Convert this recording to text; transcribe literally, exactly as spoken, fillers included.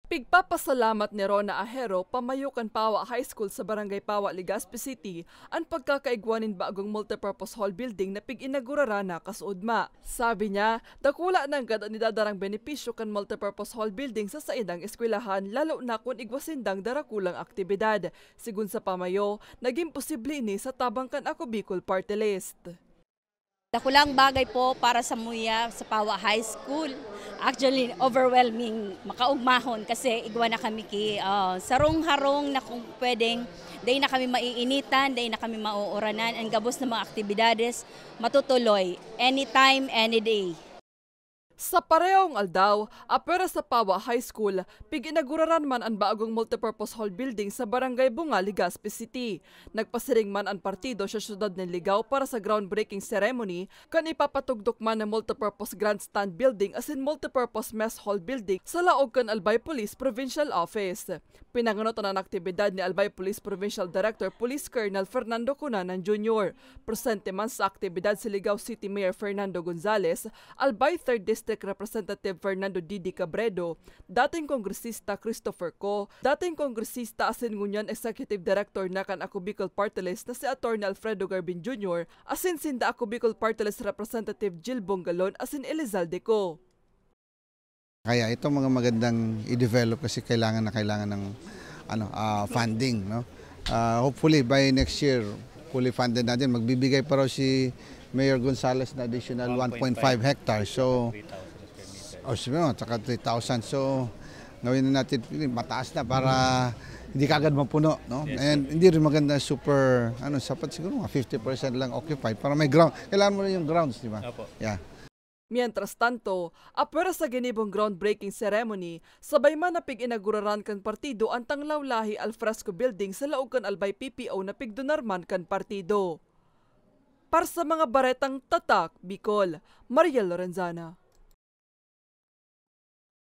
Pigpapasalamat ni Rona Ahero, pamayo kan Pawa High School sa Barangay Pawa, Legazpi City, an pagkakaigwa nin bagong multipurpose hall building na pig-inaguraran na kasuodma. Sabi niya, dakula nanggad an idadarang benepisyo kan multipurpose hall building sa saindang eskwelahan, lalo na kun igwa sindang darakulang aktibidad. Sigon sa pamayo, naging posible ini sa tabang kan Ako Bicol Party List. Dakulang bagay po para sa muya sa Pawa High School. Actually, overwhelming, makaugmahon kasi igwa na kami ki ah, sarong-harong na kung pwedeng, dai na kami maiinitan, dai na kami mauuranan. Ang gabos na mga aktibidades matutuloy anytime, any day. Sa parehong aldaw, apwera sa Pawa High School, pig-inaguraran man an bagong multipurpose hall building sa Barangay Bunga, Legazpi City. Nagpasiring man an partido sa siyudad nin Ligao para sa groundbreaking ceremony kan ipapatugdok man na multipurpose grandstand building asin multipurpose mess hall building sa laog kan Albay Police Provincial Office. Pinanganotan an aktibidad ni Albay Police Provincial Director Police Colonel Fernando Cunanan Junior. Presente man sa aktibidad si Ligao City Mayor Fernando Gonzales, Albay Third District Representative Fernando Didi Cabredo, dating Kongresista Christopher Co, dating Kongresista asin ngunyan Executive Director na kan Ako Bicol Party List na si Attorney Alfredo Garbin Junior, asin sinda Ako Bicol Party List Representative Jill Bongalon asin Elizalde Co. Kaya itong mga magandang i-develop kasi kailangan na kailangan ng ano ah, funding, no? Ah, hopefully by next year, fully funded na din. Magbibigay pa raw si Mayor Gonzales na additional one point five hectares. So, o sige, no, tsaka three thousand. So, gawin na natin, mataas na para hindi kagad mapuno, no? And hindi rin maganda super, ano, sapat siguro mga fifty percent lang occupied para may ground. Kailangan mo na yung grounds, di ba? Opo. Yeah. Mientras tanto, apwera sa ginibong groundbreaking ceremony, sabay man na pig-inaguraran kan partido an Tanglaw Lahi Alfresco Building sa laog kan Albay P P O na pigdonar man kan partido. Para sa mga baretang Tatak Bicol, Mariel Lorenzana.